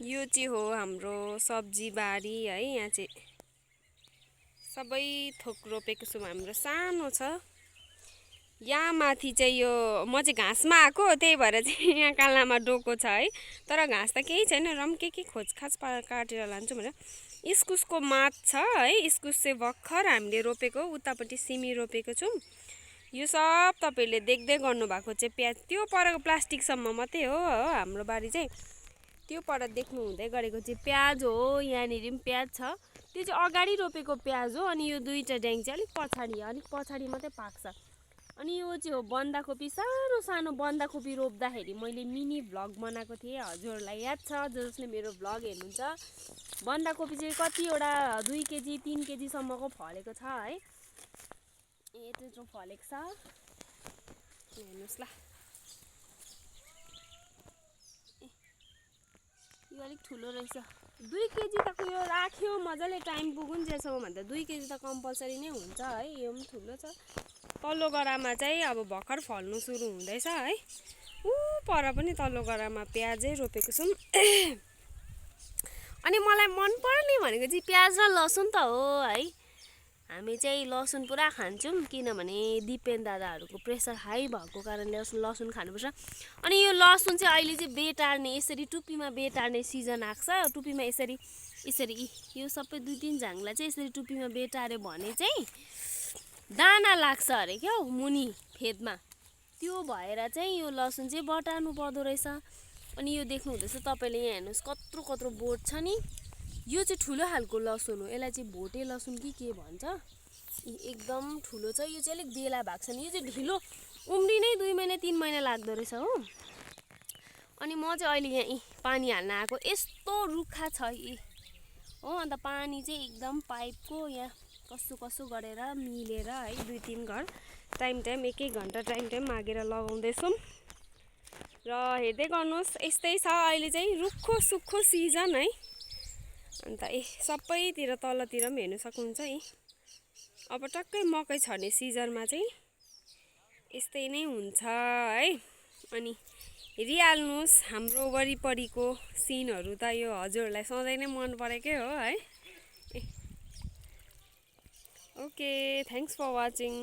यो चाहिँ हो हाम्रो सब्जी बारी है। यहाँ चाहिँ सबै थोक रोपेको छौँ। हाम्रो सानो छ। यहाँ माथि चाहिँ यो म चाहिँ घाँसमा आएको, त्यही भएर चाहिँ यहाँ कालामा डोको छ है। तर घाँस त केही छैन, र पनि के खोजखाज काटेर लान्छु भनेर। इस्कुसको मात छ है। इस्कुस चाहिँ भर्खर हामीले रोपेको, उतापट्टि सिमी रोपेको छौँ। यो सब तपाईँहरूले देख्दै गर्नुभएको चाहिँ प्याज, त्यो परको प्लास्टिकसम्म मात्रै हो हाम्रो बारी चाहिँ। त्यो पर देख्नु हुँदै गरेको चाहिँ प्याज हो। यहाँनिर पनि प्याज छ, त्यो चाहिँ अगाडि रोपेको प्याज हो। अनि यो दुईवटा ड्याङ चाहिँ अलिक पछाडि मात्रै पाक्छ। अनि यो चाहिँ हो बन्दाकोपी। सानो सानो बन्दाकोपी रोप्दाखेरि मैले मिनी भ्लग बनाएको थिएँ, हजुरहरूलाई याद छ जसले मेरो भ्लग हेर्नुहुन्छ। बन्दाकोपी चाहिँ कतिवटा 2 केजी 3 केजीसम्मको फलेको छ है। त्यत्रो फलेको छ, हेर्नुहोस् ल। यो अलिक ठुलो रहेछ। 2 केजी तको यो राख्यो मजाले, टाइम पुगुन्जेलसम्म भन्दा 2 केजी त कम्पलसरी नै हुन्छ है। यो पनि ठुलो छ। तल्लो गरामा चाहिँ अब भर्खर फल्नु सुरु हुँदैछ है। पर पनि तल्लो गरामा प्याजै रोपेको छौँ। अनि मलाई मनपर्ने भनेको चाहिँ प्याज र लसुन त हो है। हामी चाहिँ लसुन पुरा खान्छौँ, किनभने दिपेन दादाहरूको प्रेसर हाई भएको कारणले लसुन खानुपर्छ। अनि यो लसुन चाहिँ अहिले चाहिँ बेटार्ने, यसरी टुप्पीमा बेटार्ने सिजन आएको छ। टुप्पीमा यसरी यो सबै 2-3 झाङ्ला चाहिँ यसरी टुप्पीमा बेटार्यो भने चाहिँ दाना लाग्छ अरे क्या हो मुनि फेदमा। त्यो भएर चाहिँ यो लसुन चाहिँ बटार्नु पर्दो रहेछ। अनि यो देख्नु हुँदैछ तपाईँले, यहाँ हेर्नुहोस् कत्रो कत्रो बोट छ नि। यो चाहिँ ठुलो खालको लसुन हो। यसलाई चाहिँ भोटे लसुन कि के भन्छ। एकदम ठुलो छ। यो चाहिँ अलिक बेला भएको छ नि। यो चाहिँ ढिलो उम्रिनै 2 महिना 3 महिना लाग्दो रहेछ हो। अनि म चाहिँ अहिले यहाँ पानी हाल्न आएको। यस्तो रुखा छ हो। अन्त पानी चाहिँ एकदम पाइपको यहाँ कसो गरेर मिलेर है 2-3 घर टाइम 1-1 घन्टा टाइम मागेर लगाउँदैछौँ। र हेर्दै गर्नुहोस्, यस्तै छ अहिले चाहिँ रुखो सुक्खो सिजन है। अन्त सबैतिर तलतिर पनि हेर्नु सक्नुहुन्छ है। अब टक्कै मकै छर्ने सिजनमा चाहिँ यस्तै नै हुन्छ है। अनि हेरिहाल्नुहोस् हाम्रो वरिपरिको सिनहरू त यो हजुरहरूलाई सधैँ नै मन परेकै हो है। Okay, thanks for watching.